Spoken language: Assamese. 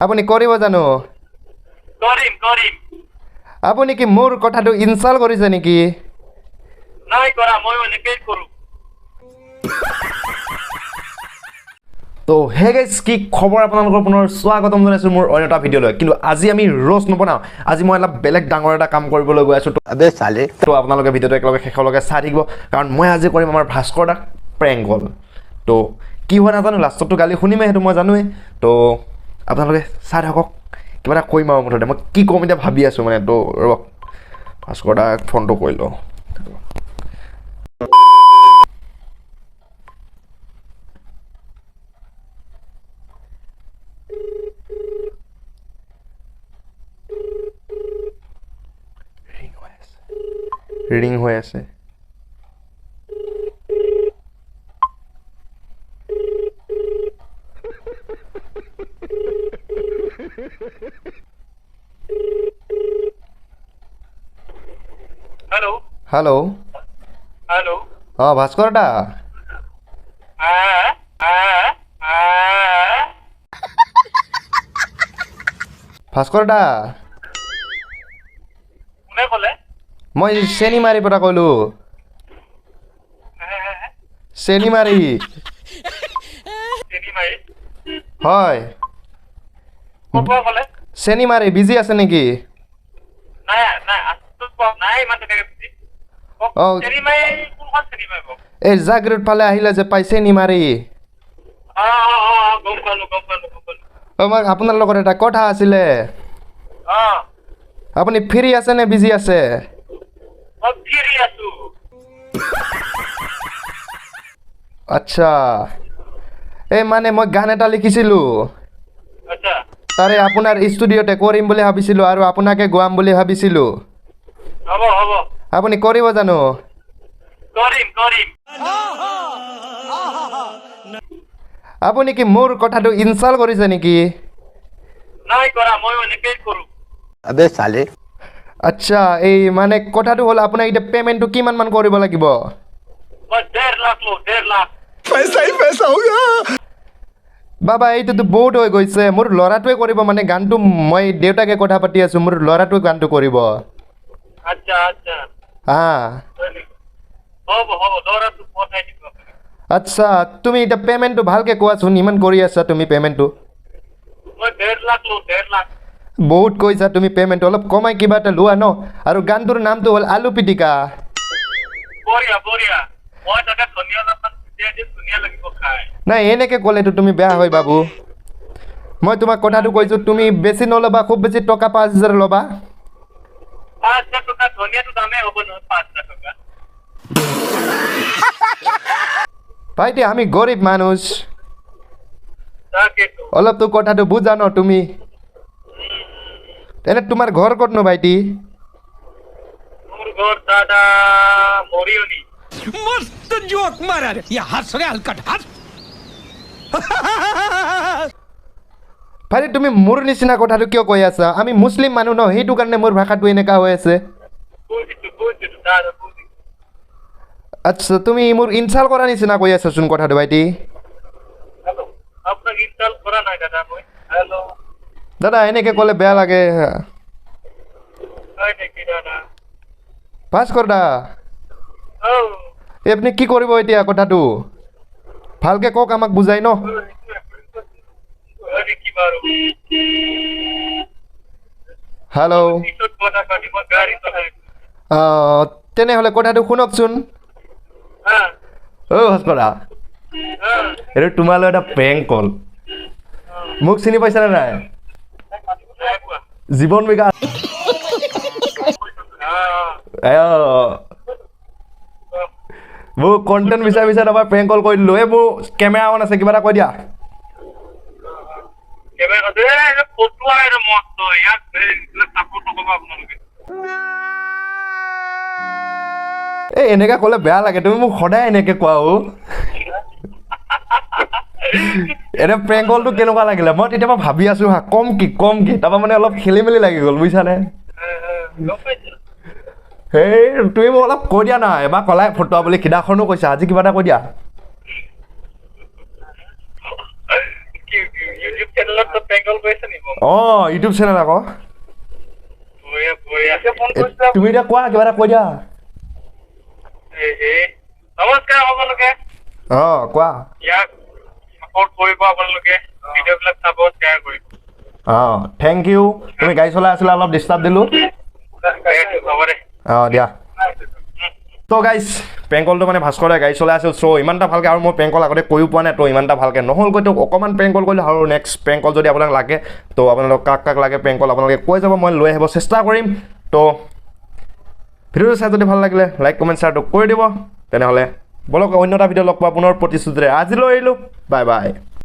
আপুনি কৰিব জানো? কৰিম কৰিম। আপুনি কি মোৰ কথাটো ইনচাল কৰিছে নেকি? নাই কৰা, মই এনেকেই কৰোঁ। তো হে গাইজ, কি খবৰ আপোনালোকৰ? পুনৰ স্বাগতম জনাইছোঁ মোৰ অন্য এটা ভিডিঅ'লৈ। কিন্তু আজি আমি ৰ'জ নবনাওঁ, আজি মই অলপ বেলেগ ডাঙৰ এটা কাম কৰিবলৈ গৈ আছোঁ। আবে চালে। তো আপোনালোকে ভিডিঅ'টো একেলগে শেষলৈকে চাই থাকিব, কাৰণ মই আজি কৰিম আমাৰ ভাস্কৰ দাক প্ৰেংক কল। তো কি হয় নাজানো, লাষ্টততো গালি শুনিমেই, সেইটো মই জানোৱেই। তো আপোনালোকে চাই থাকক, কিবা এটা কৰিম আৰু মুঠতে। মই কি ক'ম এতিয়া ভাবি আছোঁ মানে। তো ৰ'ব, ভাস্কৰ দাক ফোনটো কৰি লওঁ। ৰিং হৈ আছে, ৰিং হৈ আছে। হেল্ল'। হেল্ল'। হেল্ল'। অঁ ভাস্কৰ দা, আ আ আ ভাস্কৰ দা, কোনে ক'লে? মই চেনিমাৰীৰ পৰা ক'লোঁ। চেনিমাৰী। চেনিমাৰী? হয়। ক'ৰ পৰা ক'লে? চেনিমাৰী। বিজি আছে নেকি? নাই নাই, আছো, নাই ইমান তেনেকে বিজি। অঁ। চেনিমাৰী কোনখন চেনিমাৰী বাৰু? এই জাগৰোড ফালে আহিলে যে পাই চেনিমাৰী। অঁ অঁ অঁ, গম পালোঁ গম পালোঁ গম পালোঁ। অঁ, মই আপোনাৰ লগত এটা কথা আছিলে। অঁ। আপুনি ফ্ৰী আছে নে বিজি আছে? মই ফ্ৰী আছোঁ। আচ্ছা, এই মানে মই গান এটা লিখিছিলোঁ। আচ্ছা। তাৰে আপোনাৰ ষ্টুডিঅ'তে কৰিম বুলি ভাবিছিলোঁ আৰু আপোনাকে গোৱাম বুলি ভাবিছিলোঁ। হ'ব হ'ব। আপুনি কৰিব জানো? কৰিম কৰিম। আপুনি কি মোৰ কথাটো ইনচাল কৰিছে নেকি? নাই কৰা, মই এনেকেই কৰোঁ। আবে চালে। আচ্ছা, এই মানে কথাটো হ'ল, আপোনাক এতিয়া পে'মেণ্টটো কিমানমান কৰিব লাগিব? মই 1.5 লাখ লওঁ, 1.5 লাখ। পইচা হি পইচা हो गया। বাবা, এইটোতো বহুত হৈ গৈছে। মোৰ ল'ৰাটোৱে কৰিব মানে গানটো, মই দেউতাকে কথা পাতি আছোঁ, মোৰ ল'ৰাটোৱে গানটো কৰিব। আচ্ছা আচ্ছা। হা। হ'ব হ'ব, ল'ৰাটোক পঠাই দিব আপুনি। আচ্ছা, তুমি এতিয়া পে'মেণ্টটো ভালকৈ কোৱাচোন, ইমান কৰি আছা তুমি পে'মেণ্টটো। মই 1.5 লাখ লওঁ, 1.5 লাখ। বহুত কৈছা তুমি পে'মেণ্টটো, অলপ কমাই কিবা এটা লোৱা ন। আৰু গানটোৰ নামটো হ'ল আলু পিটিকা। বঢ়িয়া বঢ়িয়া, মই তাতে ধনিয়া অলপমান ছটিয়াই দিম, ধুনীয়া লাগিব খাই। নাই, এনেকৈ ক'লেতো তুমি বেয়া হয় বাবু। মই তোমাক কথাটো কৈছোঁ, তুমি বেছি নল'বা, খুব বেছি টকা 5000 ল'বা। 5000 টকা? ধনিয়াটো দামেই হ'ব নহয় 5000 টকা। ভাইটি, আমি গৰীব মানুহ। তাকেতো। অলপতো কথাটো বুজা ন তুমি। এনে তোমাৰ ঘৰ ক'তনো ভাইটি? মোৰ ঘৰ দাদা মৰিয়নি। मस्त जोक मारा रे, या हंस रे हलकट हंस। ভাইটি, তুমি মোৰ নিচিনা কথাটো কিয় কৈ আছা? আমি মুছলিম মানুহ ন, সেইটো কাৰণে মোৰ ভাষাটো এনেকুৱা হৈ আছে। বুজিছোঁ বুজিছোঁ দাদা, বুজিছোঁ। আচ্ছা, তুমি মোৰ ইনচাল কৰা নিচিনা কৈ আছাচোন কথাটো ভাইটি। হেল্ল', আপোনাক ইনচাল্ট কৰা নাই দাদা মই। হেল্ল'। দাদা, এনেকৈ ক'লে বেয়া লাগে। হয় নেকি দাদা? ভাস্কৰ দা। অঁ। এই আপুনি কি কৰিব এতিয়া? কথাটো ভালকৈ কওক আমাক বুজাই ন। হয় নেকি বাৰু? হেল্ল'। পিছত কথা পাতিম, মই গাড়ী চলাই আছোঁ। অঁ, তেনেহ'লে কথাটো শুনকচোন। হা। অ' ভাস্কৰ দা। হা। এইটো তোমালৈ এটা প্ৰেংক কল। মোক চিনি পাইছানে নাই? নাই পোৱা। জীৱন বিকাশ। অঁ। মোৰ কণ্টেণ্ট বিচাৰি বিচাৰি তাৰপৰা প্ৰেংক কল কৰি দিলোঁ। এই মোৰ কেমেৰা অন আছে, কিবা এটা কৈ দিয়া। কেমেৰা আছে, এই ফটো আহে মস্ত ইয়াত, এইবিলাক চাপৰ্ট নকৰিব আপোনালোকে। এই এনেকৈ ক'লে বেয়া লাগে, তুমি মোক সদায় এনেকৈ কোৱা। অ', এনে প্ৰেংক কলটো কেনেকুৱা লাগিলে? মই তেতিয়া পৰা ভাবি আছোঁ হা, কম কি কম কি, তাৰপৰা মানে অলপ খেলি মেলি লাগি গ'ল, বুজিছানে? গম পাইছোঁ। সেই তুমি মোক অলপ কৈ দিয়া না, এবাৰ ক'লাই ফটোৱা বুলি, সিদিনাখনো কৈছা, আজি কিবা এটা কৈ দিয়া। কি ইউটিউব চেনেলত প্ৰেংক কল কৰিছে নি? অঁ, ইউটিউব চেনেল আকৌ। বঢ়িয়া বঢ়িয়া। ফোন কৰিছিলা? তুমি এতিয়া কোৱা, কিবা এটা কৈ দিয়া। এই নমস্কাৰ সকলোকে। অঁ, কোৱা। ইয়াক ছাপোৰ্ট কৰিব আপোনালোকে, ভিডিঅ'বিলাক চাব, শ্বেয়াৰ কৰিব। অঁ, thank U. তুমি গাড়ী চলাই আছিলা, অলপ ডিষ্টাৰ্ব দিলোঁ। হ'ব দে। অঁ, দিয়া। তো গাইজ, প্ৰেংক কলটো মানে ভাস্কৰ দাই গাড়ী চলাই আছিল, চ' ইমান এটা ভালকৈ আৰু মই প্ৰেংক কল আগতে কৰিও পোৱা নাই, তো ইমান এটা ভালকৈ নহ'লগৈ। তো অকণমান প্ৰেংক কল কৰিলোঁ। আৰু নেক্সট প্ৰেংক কল যদি আপোনাক লাগে, তো আপোনালোক কাক কাক লাগে প্ৰেংক কল আপোনালোকে কৈ যাব, মই লৈ আহিব চেষ্টা কৰিম। তো ভিডিঅ'টো চাই যদি ভাল লাগিলে লাইক, কমেণ্ট, শ্বেয়াৰটো কৰি দিব। তেনেহ'লে ব'লক, অন্য এটা ভিডিঅ' লগ পোৱা পুনৰ প্ৰতিশ্ৰুতিৰে আজিলৈ এৰিলোঁ। Bye bye.